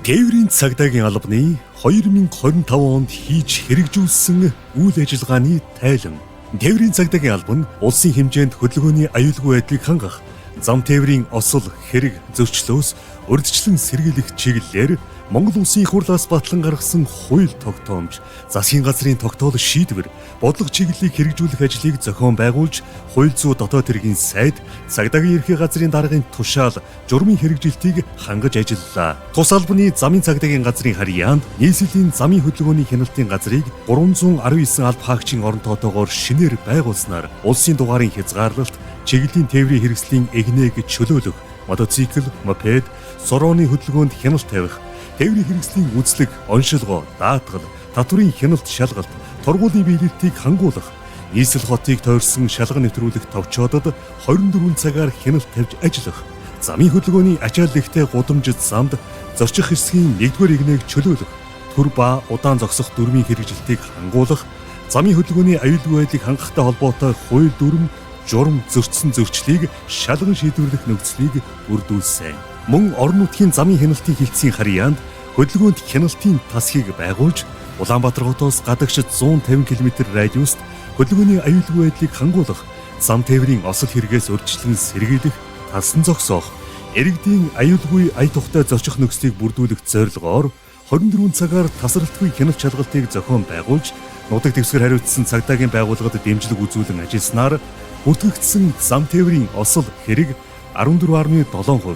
Тээврийн цагдаагийн албаны 2025 онд хийж хэрэгжүүлсэн үйл ажиллагааны тайлан. Тээврийн цагдаагийн алба нь улсын хэмжээнд хөдөлгөөний аюулгүй байдлыг хангах, зам тээврийн осол, хэрэг, зөрчлөөс урьдчилан сэргийлэх чиглэлээр Монгол Улсын их хурлаас батлан гаргасан хууль тогтоомж, засгийн газрын тогтоол шийдвэр, бодлого чиглэлийг хэрэгжүүлэх ажлыг зохион байгуулж, хууль зүйн дотоод хэргийн сайд, цагдаагийн ерхий газрын даргын тушаал, журмын хэрэгжилтийг хангаж ажиллалаа. Тус албаны замын цагдаагийн газрын харьяанд нийслэлийн замын хөдөлгөөний хяналтын газрыг 319 алба хаагчийн орон тоотойгоор шинээр байгуулснаар улсын дугаарын хязгаарлалт, чиглэлийн тээврийн хэрэгслийн эгнээг чөлөөлөх, мотоцикл, мопед, сорооны хөдөлгөөнд хяналт тавих, тээврийн хэрэгслийн үзлэг, оншилгоо, даатгал, татврын хяналт шалгалт, торгуулийн биелэлтийг хангуулах, нийслэл хотыг тойрсон шалган нэвтрүүлэх товчоодод 24 цагаар хяналт тавьж ажиллах, замын хөдөлгөөний ачаал ихтэй гудамжид замд зорчих хэсгийн 1-р эгнээг чөлөөлөх, төр ба удаан зогсох дүрмийн хэрэгжилтийг хангуулах, замын хөдөлгөөний аюулгүй байдлыг хангахтай холбоотой хууль дүрм, журам зөрчсөн зөрчлийг шалган шийдвэрлэх нөхцөлийг бүрдүүлсэн. Мөн орон нутгийн замын хяналтын хилцийн харьяанд хөдөлгөөнд хяналтын тасхийг байгуулж, Улаанбаатар хотоос гадагш 150 км радиуст хөдөлгөөний аюулгүй байдлыг хангуулах, зам тээврийн осол хэрэгээс урьдчилан сэргийлэх, тасан зогсоох, иргэдийн аюулгүй ая тухтай зорчих нөхцөлийг бүрдүүлэх зорилгоор 24 цагаар тасралтгүй хяналт шалгалтыг зохион байгуулж, нутаг дэвсгэр хариуцсан цагдаагийн байгууллагад дэмжлэг үзүүлэн ажилласанаар бүртгэгдсэн зам тээврийн осол хэрэг 14.7%,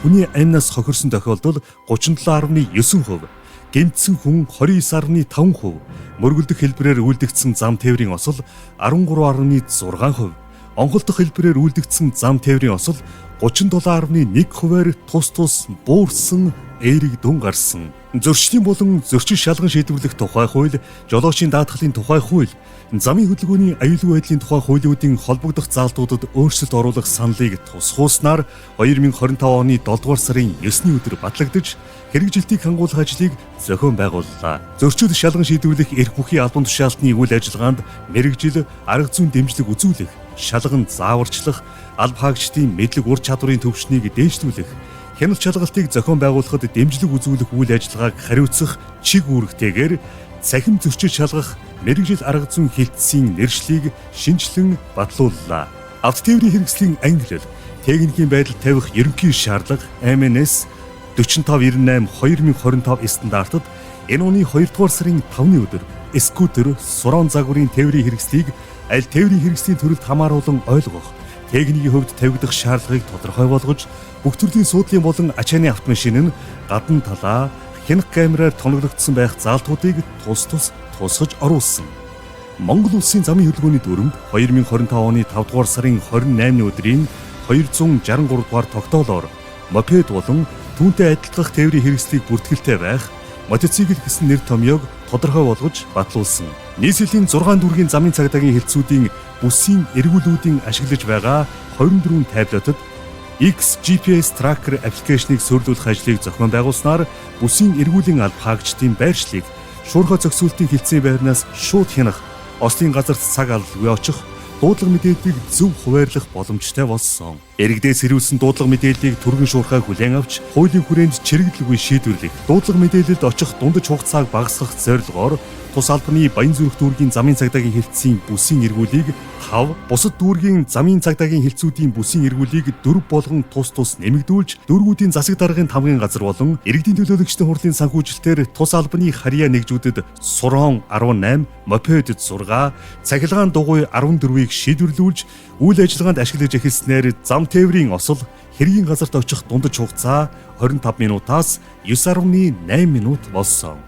хүний амнаас хохирсон тохиолдол 37.9%, гэмтсэн хүн 29.5%, мөргөлдөх хэлбэрээр үйлдэгдсэн зам тээврийн осол 13.6%, онхолдох хэлбэрээр үйлдэгдсэн зам тээврийн осол 37.1%-аар тус тус буурсан эерэг дүн гарсан. Зөрчлийн болон зөрчил шалган шийдвэрлэх тухай хууль, жолоочийн даатгалын тухай хууль, замын хөдөлгөөний аюулгүй байдлын тухай хуулиудын холбогдох заалтуудад өөрчлөлт оруулах саналыг тусгуулснаар 2025 оны 7 дугаар сарын 9-ний өдөр батлагдаж, хэрэгжилтийг хангуулах ажлыг зохион байгууллаа. Зөрчил шалган шийдвэрлэх эрх бүхий албан тушаалтны үйл ажиллагаанд мэргэжил, арга зүйн дэмжлэг үзүүлэх, шалган зааварчлах, алба хаагчдын мэдлэг ур чадварын түвшнийг дээшлүүлэх, хяналт шалгалтыг зохион байгуулахад дэмжлэг үзүүлэх үйл ажиллагааг хариуцах чиг үүрэгтэйгээр цахим зөрчил шалгах мэргэжил арга зүйн хилцсийн нэршлийг шинэчлэн батлууллаа. Автотээврийн хэрэгслийн ангилал, техникийн байдал тавих ерөнхий шаардлага MNS 4598 2025 стандартад энэ оны 2 дугаар сарын 5-ны өдөр скутер, суран загварын тээврийн хэрэгслийг аль тээврийн хэрэгслийн төрөлд хамааруулан ойлгох, техникийн хувьд тавигдах шаардлагыг тодорхой болгож, бүх төрлийн суудлын болон ачааны автомашин нь гадна талаа хянах камераар тоноглогдсон байх заалтуудыг тус тус тусгаж оруулсан. Монгол Улсын замын хөдөлгөөний дүрэмд 2025 оны 5 дугаар сарын 28-ны өдрийн 263 дугаар тогтоолоор мопед болон түүнтэй адилтгах тээврийн хэрэгслийг бүртгэлтэй байх, мотоцикл гэсэн нэр томьёог тодорхой болгож батлуулсан. Нийслэлийн 6 дүүргийн замын цагдаагийн хэлтсүүдийн бүсийн эргүүлүүдийн ашиглаж байгаа 24 таблетод X GPS Tracker аппликейшнийг суйрлуулах ажлыг зохион байгуулснаар бүсийн эргүүлийн алба хаагчдын байршлыг шуурхай зохицуултын хэлтсийн байрнаас шууд хянах, ослын газарт цаг алдалгүй очих, дуудлага мэдээллийг зөв хуваарлах боломжтой болсон. Иргэдээс сэрүүлсэн дуудлага мэдээллийг түргэн шуурхай хүлээн авч, хуулийн хүрээнд чирэгдэлгүй шийдвэрлэх, дуудлага мэдээлэлд очих дундаж хугацааг багасгах зорилгоор тус албаны Баянзүрх дүүргийн замын цагдаагийн хэлтсийн бүсийн эргүүлийг 5, бусад дүүргийн замын цагдаагийн хэлтсүүдийн бүсийн эргүүлийг 4 болгон тус тус нэмэгдүүлж, дүүргүүдийн засаг даргын тамгын газар болон иргэдийн төлөөлөгчдийн хурлын санхүүжилтээр тус албаны харьяа нэгжүүдэд сурон 18, мопед 6, цахилгаан дугуй 14-ийг шийдвэрлүүлж, үйл ажиллагаанд ашиглаж эхэлснээр зам тээврийн осол хэргийн газарт очих дундаж хугацаа 25 минутаас 9.8 минут болсон.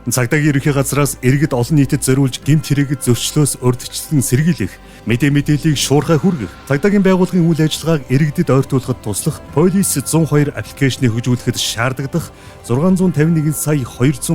Цагдаагийн ерөнхий газраас иргэд олон нийтэд зориулж гэмт хэрэг зөрчлөөс урьдчилан сэргийлэх, мэдээллийг шуурхай хүргэх, цагдаагийн байгууллагын үйл ажиллагааг иргэдэд ойртуулахад туслах Police 102 аппликейшнийг хөгжүүлэхэд шаардагдах 651 сая 213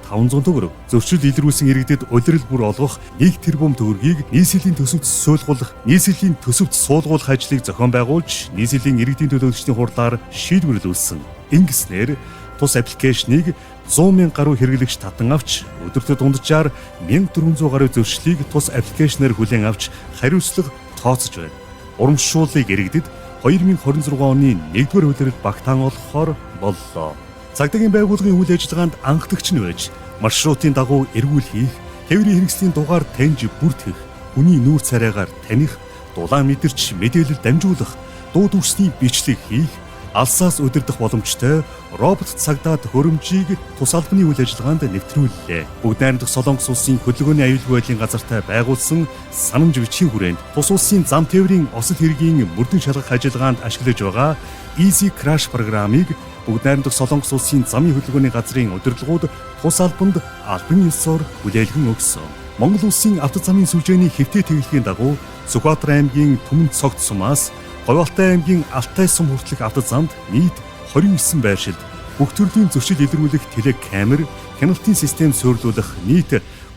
500 төгрөг, зөрчил илрүүлсэн иргэдэд улирал бүр олгох 1 тэрбум төгрөгийг нийслэлийн төсөвт суулгуулах, нийслэлийн төсөвт суулгуулах ажлыг зохион байгуулж, нийслэлийн иргэдийн төлөөлөгчдийн хурлаар шийдвэрлүүлсэн. Ингэснээр тус аппликейшнийг 100 мянга гаруй хэрэглэгч татан авч, өдөртөө дунджаар 1400 гаруй зөрчлийг тус аппликейшнээр хүлээн авч хариуцлага тооцож байна. Урамшууллыг иргэдэд 2026 оны 1-р улиралд багтаан олгохоор боллоо. Цагдаагийн байгууллагын үйл ажиллагаанд анхдагч нь байж маршрутын дагуу эргүүл хийх, тээврийн хэрэгслийн дугаар таньж бүртгэх, хүний нүүр царайгаар таних, дулаан мэдэрч мэдээлэл дамжуулах, дуу дүрсний бичлэг хийх, алсаас удирдах боломжтой робот цагдаа төхөөрөмжийг тус албаны үйл ажиллагаанд нэвтрүүллээ. Бүгд найрамдах Солонгос улсын хөдөлгөөний аюулгүй байдлын газартай байгуулсан санамж бичгийн хүрээнд тус улсын зам тээврийн осол хэргийн мөрдөн шалгах ажиллагаанд ашиглаж байгаа Easy Crash программыг Бүгд найрамдах Солонгос улсын замын хөдөлгөөний газрын удирдлагууд тус албанд албан ёсоор хүлээлгэн өгсөн. Монгол улсын автозамын сүлжээний хэвтээ тэглэхийн дагуу Сүхбаатар аймгийн Түмэн цогт сумаас Говьалтай аймгийн Алтай сум хүртэлх автозамд нийт 29 байршилд бүх төрлийн зөрчил илрүүлэх телекамер, хяналтын систем суйрлуулах нийт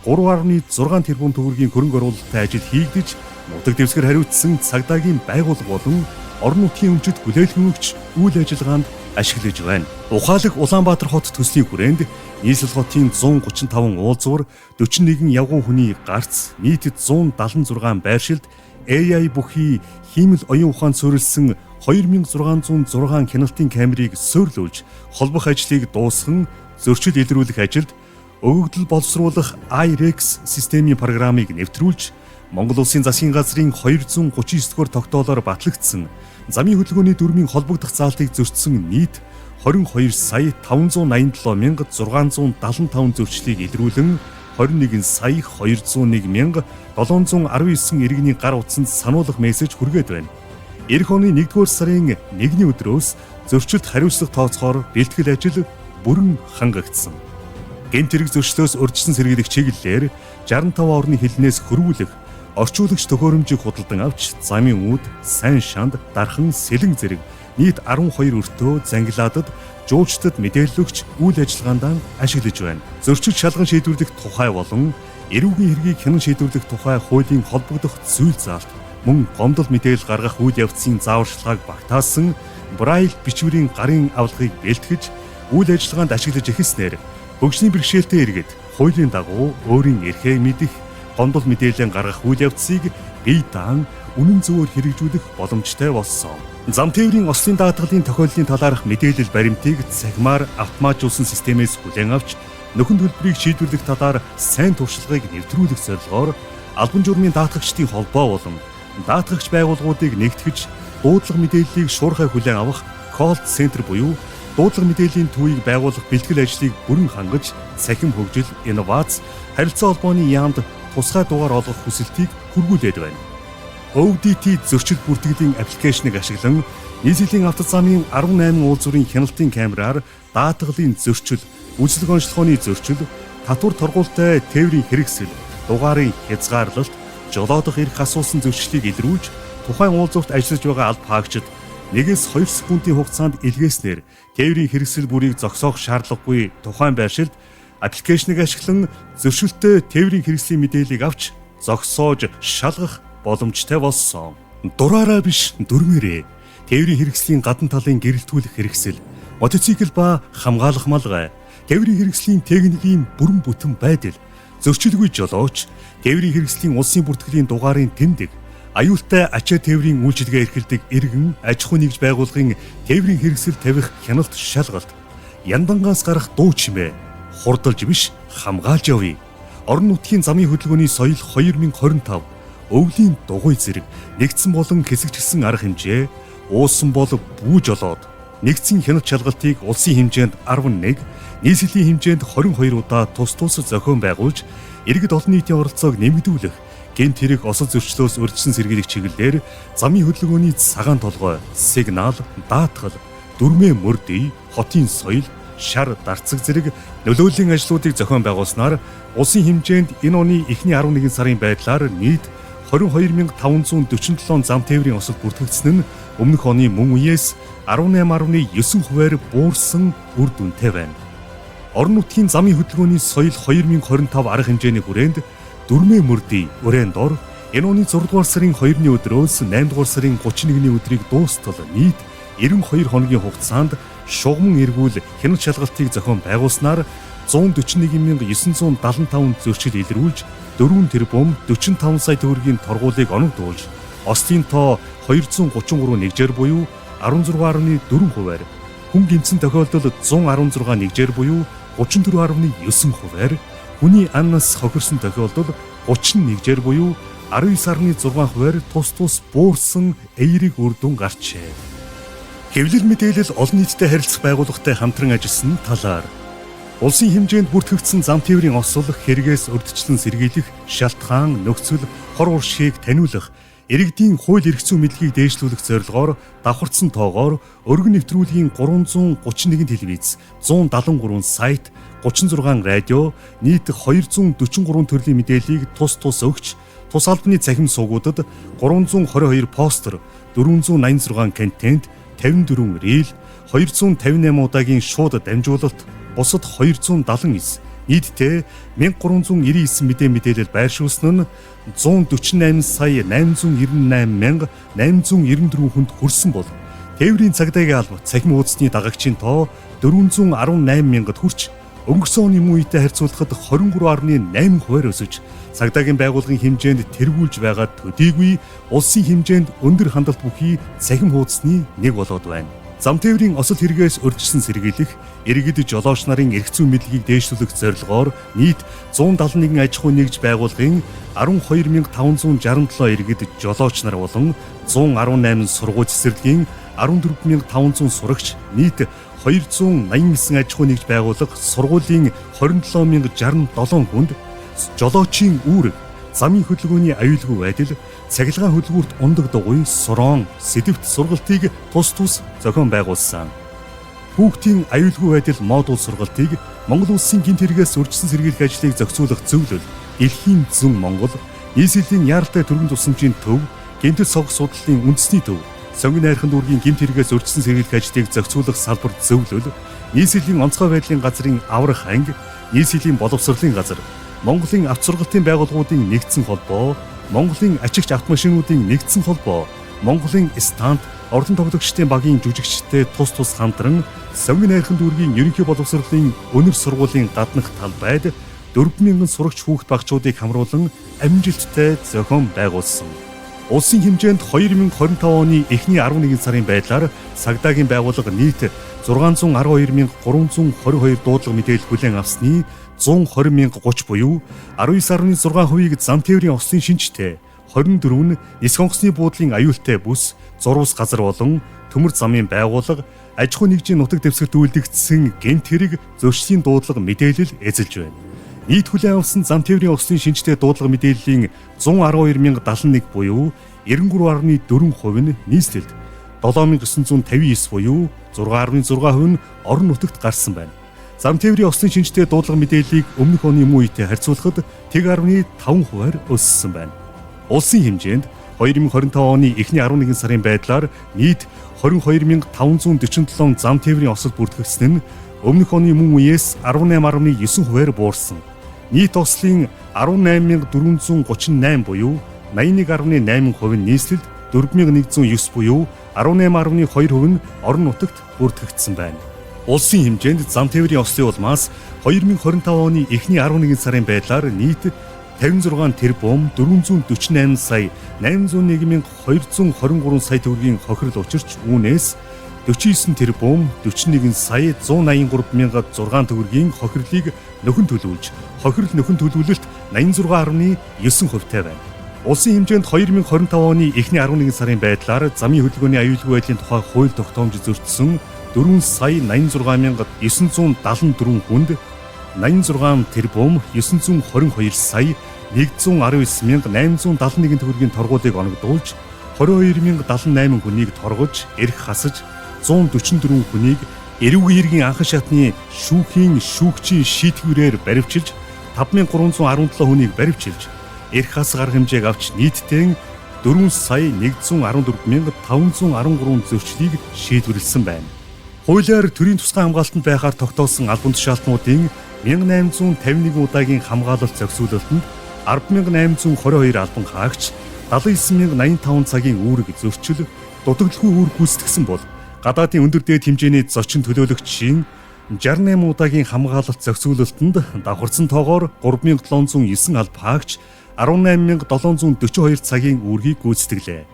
3.6 тэрбум төгрөгийн хөрөнгө оруулалттай ажил хийгдэж, нутаг дэвсгэр хариуцсан цагдаагийн байгууллага болон орон нутгийн өмчит хүлээлгэн өгч үйл ажиллагаанд ашиглаж байна. Ухаалаг Улаанбаатар хот төслийн хүрээнд нийслэл хотын 135 уулзвар, 41 явган хүний гарц, нийт 176 байршилд AI бүхий хиймэл оюун ухаанд суурилсан 2606 хяналтын камерыг суйрлуулж холбох ажлыг дуусган зөрчил илрүүлэх ажилд өгөгдөл боловсруулах iRex системийн программыг нэвтрүүлж Монгол Улсын засгийн газрын 239 дугаар тогтоолоор батлагдсан замын хөдөлгөөний дүрмийн холбогдох заалтыг зөрчсөн нийт 22 сая 587 мянга 675 зөрчлийг илрүүлэн 21 сая 201 мянга 719 иргэний гар утсанд сануулгах мессеж хүргээд байна. Ирэх оны 1-р сарын 1-ний өдрөөс зөрчилд хариуцлага тооцохоор бэлтгэл ажил бүрэн хангагдсан. Гэмт хэрэг зөрчлөөс урьдчилан сэргийлэх чиглэлээр 65 орны хэлнээс хөрвүүлэх орчуулагч төхөөрөмжийг худалдан авч замын үүд, сайн шанд, дархан, сэлэн зэрэг нийт 12 өртөө зангилаадад жуулчдад мэдээлэл өгч үйл ажиллагаандаа ашиглаж байна. Зөрчил шалган шийдвэрлэх тухай болон эрүүгийн хэргийг хянан шийдвэрлэх тухай хуулийн холбогдох зүйл заалт мөн гомдол мэдээлэл гаргах үйл явцын зааварчилгааг багтаасан Брайль бичвэрийн гарын авлагыг бэлтгэж үйл ажиллагаанд ашиглаж эхэлснээр хөгжлийн бэрхшээлтэй иргэд хуулийн дагуу өөрийн эрхээ мэдэх, гомдол мэдээлэл гаргах үйл явцыг бие даан үнэн зөвөөр хэрэгжүүлэх боломжтой болсон. Зам тээврийн ослын даатгалын тохиолдлын талаарх мэдээлэл баримтыг цахимаар автоматжуулсан системээс хүлээн авч нөхөн төлбөрийг шийдвэрлэх талаар сайн туршлагыг нэвтрүүлэх зорилгоор албан журмын даатгагчдын холбоо болон даатгагч байгууллагуудыг нэгтгэж дуудлага мэдээллийг шуурхай хүлээн авах call center буюу дуудлага мэдээллийн төвийг байгуулах бэлтгэл ажлыг бүрэн хангаж цахим хөгжил, инновац, харилцаа холбооны яамд тусгай дугаар олгох хүсэлтийг хүргүүлээд байна. ODT зөрчил бүртгэлийн аппликейшнийг ашиглан нийслэлийн автозамын 18 уулзврын хяналтын камераар даатгалын зөрчил, үзлэг онцлогооны зөрчил, татвар торгуултай тээврийн хэрэгсэл, дугаарын хязгаарлалт, жолоодох эрх асуусан зөрчлийг илрүүлж тухайн уулзварт ажиллаж байгаа алба хаагчид 1-2 секундын хугацаанд илгээснээр тээврийн хэрэгсэл бүрийг зогсоох шаардлагагүй тухайн байршилд аппликейшнийг ашиглан зөрчилтэй тээврийн хэрэгслийн мэдээллийг авч зогсоож шалгах боломжтой болсон. Дураараа биш дүрмээрээ тээврийн хэрэгслийн гадна талын гэрэлтгүүлэх хэрэгсэл, мотоцикл ба хамгаалах малгай, тээврийн хэрэгслийн техникийн бүрэн бүтэн байдал, зөрчилгүй жолооч, тээврийн хэрэгслийн улсын бүртгэлийн дугаарын тэмдэг, аюултай ачаа тээврийн үйлчилгээ эрхэлдэг иргэн аж ахуй нэгж байгууллагын тээврийн хэрэгсэл тавих хяналт шалгалт, яндангаас гарах дуу чимээ, хурдалж биш хамгаалж явъя. Орон нутгийн замын хөдөлгөөний соёл 2025, өвлийн дугуй зэрэг нэгдсэн болон хэсэгчилсэн арга хэмжээ, уусан бол бүү жолоод, нэгдсэн хяналт шалгалтыг улсын хэмжээнд 11, нийслэлийн хэмжээнд 22 удаа тус тус зохион байгуулж иргэд олон нийтийн оролцоог нэмэгдүүлэх, гэмт хэрэг осол зөрчлөөс урьдчилан сэргийлэх чиглэлээр замын хөдөлгөөний цагаан толгой, сигнал, даатгал, дүрмээ мөрдөй, хотын соёл, шар дарцаг зэрэг нөлөөллийн ажлуудыг зохион байгуулснаар улсын хэмжээнд энэ оны эхний 11 сарын байдлаар нийт 22547 зам тээврийн осол бүртгэгдсэн нь өмнөх оны мөн үеэс 18.9 хувиар буурсан үр дүнтэй байна. Орон нутгийн замын хөдөлгөөний соёл 2025 арга хэмжээний хүрээнд дүрмээ мөрдөй өрөөнд дор энэ оны 6 дугаар сарын 2-ны өдрөөс 8 дугаар сарын 31-ний өдрийг дуустал нийт 92 хоногийн хугацаанд шугаман эргүүл хяналт шалгалтыг зохион байгуулснаар 141,975 зөрчил илрүүлж 4 тэрбум 45 сая төгрөгийн торгуулийг оногдуулж ослын тоо 233 нэгжээр буюу 16.4 хувиар хүн гэмтсэн тохиолдол 116 нэгжээр буюу 34.9%-аар, хүний ан нас хохирсон тохиолдол 31-жээр буюу 19.6%-аар тус тус буурсан эерэг үр дүн гарчээ. Хэвлэл мэдээлэл олон нийттэй харилцах байгууллагатай хамтран ажилласан талаар улсын хэмжээнд бүртгэгдсэн зам тээврийн осол хэрэгээс урьдчилан сэргийлэх, шалтгаан, нөхцөл, хор уршгийг таниулах, иргэдийн хууль эрх зүйн мэдлэгийг дээшлүүлэх зорилгоор давхарцсан тоогоор өргөн нэвтрүүлгийн 331 телевиз, 173 сайт, 36 радио, нийт 243 төрлийн мэдээллийг тус тус өгч, тус албаны цахим сувгуудад 322 постэр, 486 контент, 54 reel, 258 удаагийн шууд дамжуулалт, бусад 279, нийтдээ 1399 мэдээ мэдээлэл байршуулсан нь 148 сая 898 мянга 894 хүнд хүрсэн бол тээврийн цагдаагийн алба цахим хуудасны дагагчийн тоо 418 мянгад хүрч өнгөрсөн оны мөн үетэй харьцуулахад 23.8% өсөж цагдаагийн байгууллагын хэмжээнд тэргүүлж байгаа төдийгүй улсын хэмжээнд өндөр хандалт бүхий цахим хуудасны нэг болоод байна. Зам тээврийн осол хэрэгээс урьдчилан сэргийлэх, иргэд жолооч нарын эрх зүйн мэдлэгийг дээшлүүлэх зорилгоор нийт 171 аж ахуй нэгж байгууллагын 12567 иргэд жолооч нар болон 118 сургууль цэцэрлэгийн 14500 сурагч, нийт 289 аж ахуй нэгж байгууллага сургуулийн 27067 хүнд жолоочийн үүрэг, замын хөдөлгөөний аюулгүй байдал, цахилгаан хөдөлгүүрт унадаг дугуй, сурон, сэдэвт сургалтыг тус тус зохион байгуулсан. Хүүхдийн аюулгүй байдал модуль сургалтыг Монгол Улсын гэмт хэрэгээс урьдчилан сэргийлэх ажлыг зохицуулах зөвлөл, Дэлхийн зөн Монгол, нийслэлийн яаралтай түргэн тусламжийн төв, гэмтэл согох судлалын үндэсний төв, Сонгон найрхан дүүргийн гэмт хэрэгээс урьдчилан сэргийлэх ажлыг зохицуулах салбар зөвлөл, нийслэлийн онцгой байдлын газрын аврах анги, нийслэлийн боловсролын газар, Монголын авто сургалтын байгууллагуудын нэгдсэн холбоо, Монголын ачигч автомашинуудын нэгдсэн холбоо, Монголын стант орлон тоглогчдын багийн жүжигчтэй тус тус хамтран Сонгон найрхан дүүргийн ерөнхий боловсролын өнөр сургуулийн гаднах талбайд 4000 сурагч хүүхд багчуудыг хамруулан амжилттай зохион байгуулсан. Улсын хэмжээнд 2025 оны эхний 11 сарын байдлаар цагдаагийн байгууллага нийт 612322 дуудлага мэдээлэл хүлээн авсны 120,030 буюу 19.6%-ийг зам тээврийн ослын шинжтэй, 24 нь нисэх онгоцны буудлын аюултай бүс, зурвас газар болон төмөр замын байгууллага, аж ахуй нэгжийн нутаг дэвсгэрт үйлдэгдсэн гэмт хэрэг зөрчлийн дуудлага мэдээлэл эзэлж байна. Нийт хүлээн авсан зам тээврийн ослын шинжтэй дуудлага мэдээллийн 112,071 буюу 93.4% нь нийслэлд, 7959 буюу 6.6% нь орон нутагт гарсан байна. Зам тээврийн ослын шинжтэй дуудлага мэдээллийг өмнөх оны мөн үетэй харьцуулахад 1.5%-аар өссөн байна. Улсын хэмжээнд 2025 оны эхний 11 сарын байдлаар нийт 22547 зам тээврийн осол бүртгэгдсэн нь өмнөх оны мөн үеэс 18.9%-аар буурсан. Нийт ослын 18438 буюу 81.8% нь нийслэлд, 4109 буюу 18.2% нь орон нутагт бүртгэгдсэн байна. Улсын хэмжээнд зам тээврийн ослын улмаас 2025 оны эхний 11 сарын байдлаар нийт 56 тэрбум 448 сая 801 223 сая төгрөгийн хохирол учирч үүнээс 49 тэрбум 41 сая 183 мянга 6 төгрөгийн хохирлыг нөхөн төлөвлөж, хохирол нөхөн төлөвлөлт 86.9%-тай байна. Улсын хэмжээнд 2025 оны эхний 11 сарын байдлаар замын хөдөлгөөний аюулгүй байдлын тухай хууль тогтоомж зөрчсөн 4 сая 86 974 хүнд 86 тэрбум 922 сая 119 871 төгрөгийн торгуулийг оногдуулж, 22,078 хүнийг торгож, эрх хасаж, 144 хүнийг эрүүгийн хэргийн анхан шатны шүүхийн шүүгчийн шийтгүүрээр баривчилж, 5317 хүнийг баривчилж, эрх хас гар хэмжээг авч нийтдээ 4 сая 114 513 зөрчлийг шийдвэрлэсэн байна. Хуулиар төрийн тусгай хамгаалтанд байхаар тогтоосон албан тушаалтнуудын 1851 удаагийн хамгаалалт зохицуулалтанд 10,822 албан хаагч 79,085 цагийн үүрэг зөрчил, дутагдalгүй үүрэг гүйцэтгсэн бол гадаадын өндөр дээд хэмжээний зочин төлөөлөгчийн 68 удаагийн хамгаалалт зохицуулалтанд давхарцсан тоогоор 3709 алба хаагч 18742 цагийн үүргийг гүйцэтгэлээ.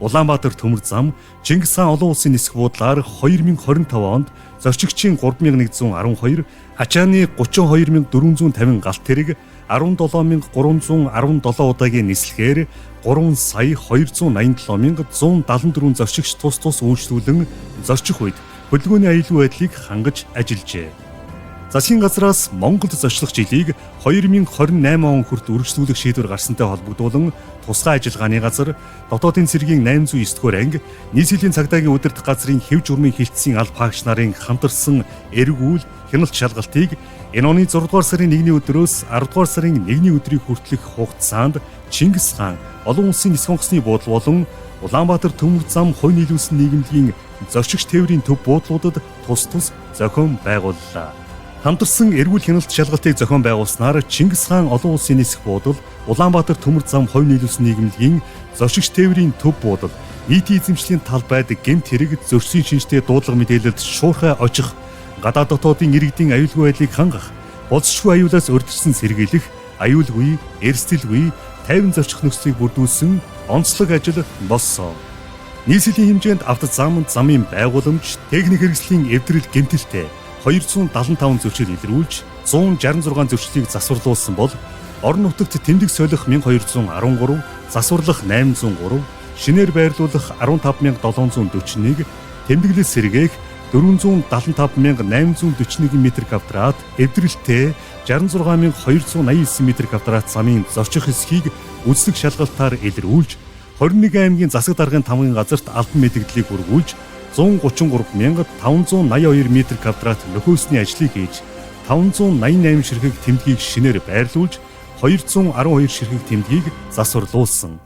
Улаанбаатар төмөр зам, Чингис хаан олон улсын нисэх буудлаар 2025 онд зорчигчийн 3112, ачааны 32450 галт тэрэг 17317 удаагийн нислэгээр 3 сая 287 174 зорчигч тус тус үйлчлүүлэн зорчих үед хөдөлгөөний аюулгүй байдлыг хангаж ажиллажээ. Засгийн газраас Монголд зочлох жилийг 2028 он хүртэл үргэлжлүүлэх шийдвэр гарсантай холбогдуулан тусгай ажиллагааны газар, дотоодын цэргийн 809 дугаар анги, нийслэлийн цагдаагийн удирдах газрын хэв журмын хилцийн алба хаагч нарын хамтарсан эргүүл хяналт шалгалтыг энэ оны 6 дугаар сарын 1-ний өдрөөс 10 дугаар сарын 1-ний өдрийг хүртэлх хугацаанд Чингис хаан олон улсын нисэх онгоцны буудал болон Улаанбаатар төмөр зам хувь нийлүүлсэн нийгэмлэгийн зорчигч тээврийн төв буудлуудад тус тус зохион байгууллаа. Хамтарсан эргүүл хяналт шалгалтыг зохион байгуулснаар Чингис хаан олон улсын нисэх буудал, Улаанбаатар төмөр зам хувь нийлүүлсэн нийгэмлэгийн зорчигч тээврийн төв буудал, нийтийн эзэмшлийн талбайд гэмт хэрэг зөрчлийн шинжтэй дуудлага мэдээлэлд шуурхай очих, гадаад дотоодын иргэдийн аюулгүй байдлыг хангах, болзошгүй аюулаас урьдчилан сэргийлэх, аюулгүй, эрсдэлгүй, тайван зорчих нөхцөлийг бүрдүүлсэн онцлог ажил болсон. Нийслэлийн хэмжээнд автозам, замын байгууламж, техник хэрэгслийн эвдрэл гэмтэлтэй 275 зөрчил илрүүлж 166 зөрчлийг засварлуулсан бол орон нутагт тэмдэг солих 1213, засварлах 803, шинээр байрлуулах 15741, тэмдэглэл сэргээх 475,841 м квадрат, эвдрэлтэй 66,289 м квадрат замын зорчих хэсгийг үзлэг шалгалтаар илрүүлж 21 аймгийн засаг даргын тамгын газарт албан мэдэгдлийг хүргүүлж 133,582 м квадрат нөхөөсний ажлыг хийж 588 ширхэг тэмдгийг шинээр байрлуулж 212 ширхэг тэмдгийг засварлуулсан.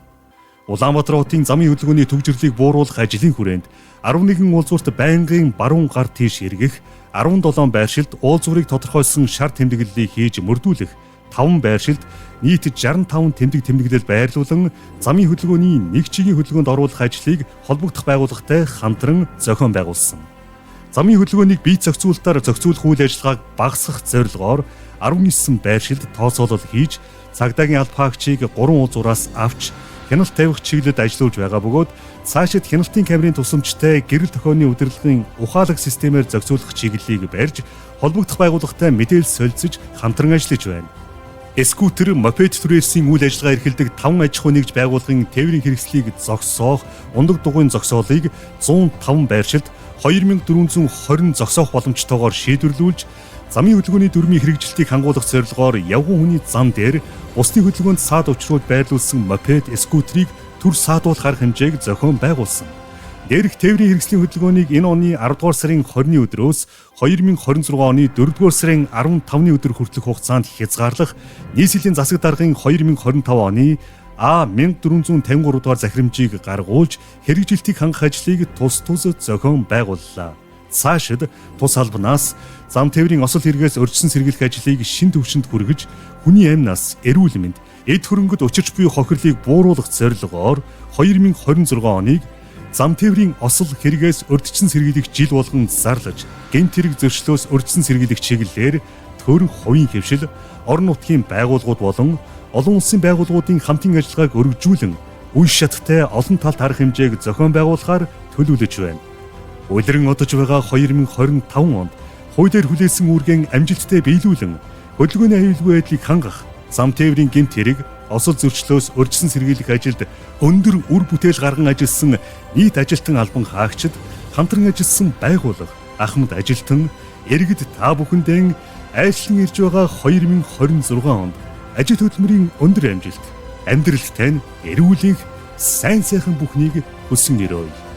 Улаанбаатар хотын замын хөдөлгөөний төвжирлийг бууруулах ажлын хүрээнд 11 уулзварт байнгын баруун гар тийш эргэх, 17 байршилд уулзврыг тодорхойлсон шар тэмдэглэлийг хийж мөрдүүлэх, 5 байршилд нийт 65 тэмдэг тэмдэглэл байрлуулан замын хөдөлгөөний нэг чигийн хөдөлгөөнд оруулах ажлыг холбогдох байгууллагатай хамтран зохион байгуулсан. Замын хөдөлгөөнийг бие зохицуулалтаар зохицуулах үйл ажиллагааг багасгах зорилгоор 19 байршилд тооцоолол хийж цагдаагийн алба хаагчийг 3 уулзуураас авч хяналт тавих чиглэлд ажиллуулж байгаа бөгөөд цаашид хяналтын камерын тусламжтай гэрэл тохионы удирдлагын ухаалаг системээр зохицуулах чиглэлийг барьж холбогдох байгууллагатай мэдээлэл солилцож хамтран ажиллаж байна. Скутер, мопед түрээсийн үйл ажиллагаа эрхэлдэг 5 аж ахуй нэгж байгууллагын тээврийн хэрэгслийг зогсоох, ундаг дугуйн зогсоолыг 105 байршилд 2420 зогсоох боломжтойгоор шийдвэрлүүлж замын хөдөлгөөний дүрмийн хэрэгжилтийг хангуулах зорилгоор явган хүний зам дээр бусдын хөдөлгөөнд саад учруулж байрлуулсан мопед, скутерийг төр саадуулах арга хэмжээг зохион байгуулсан. Дээрх тээврийн хэрэгслийн хөдөлгөөнийг энэ оны 10 дугаар сарын 20-ны өдрөөс 2026 оны 4 дугаар сарын 15-ны өдөр хүртэлх хугацаанд хязгаарлах нийслэлийн засаг даргын 2025 оны А 1453 дугаар захирамжийг гаргуулж хэрэгжилтийг хангах ажлыг тус тус зохион байгууллаа. Цаашид тус албанаас зам тээврийн осол хэрэгээс урьдчилан сэргийлэх ажлыг шин түвшинд хүргэж хүний амнаас эрүүл мэнд, эд хөрөнгөд учирч буй хохирлыг бууруулах зорилгоор 2026 оныг зам тээврийн осол хэрэгээс урьдчилан сэргийлэх жил болгон зарлаж гэмт хэрэг зөрчлөөс урьдчилан сэргийлэх чиглэлээр төр хувийн хэвшил, орон нутгийн байгууллагууд болон олон улсын байгууллагуудын хамтын ажиллагааг өргөжүүлэн үе шаттай олон талт арга хэмжээг зохион байгуулахаар төлөвлөж байна. Улиран одож байгаа 2025 онд хуулиар хүлээсэн үүргэн амжилттай биелүүлэн хөдөлгөөний аюулгүй байдлыг хангах, зам тээврийн гэмт хэрэг, осол зөрчлөөс урьдчилан сэргийлэх ажилд өндөр үр бүтээл гарган ажилласан нийт ажилтан албан хаагчид, хамтран ажилласан байгууллага, ахмад ажилтан, иргэд та бүхэндээ айчлан ирж байгаа 2026 онд ажил хөдөлмөрийн өндөр амжилт, амьдралд тань эрүүл энх, сайн сайхан бүхнийг хүсэн өрөөе.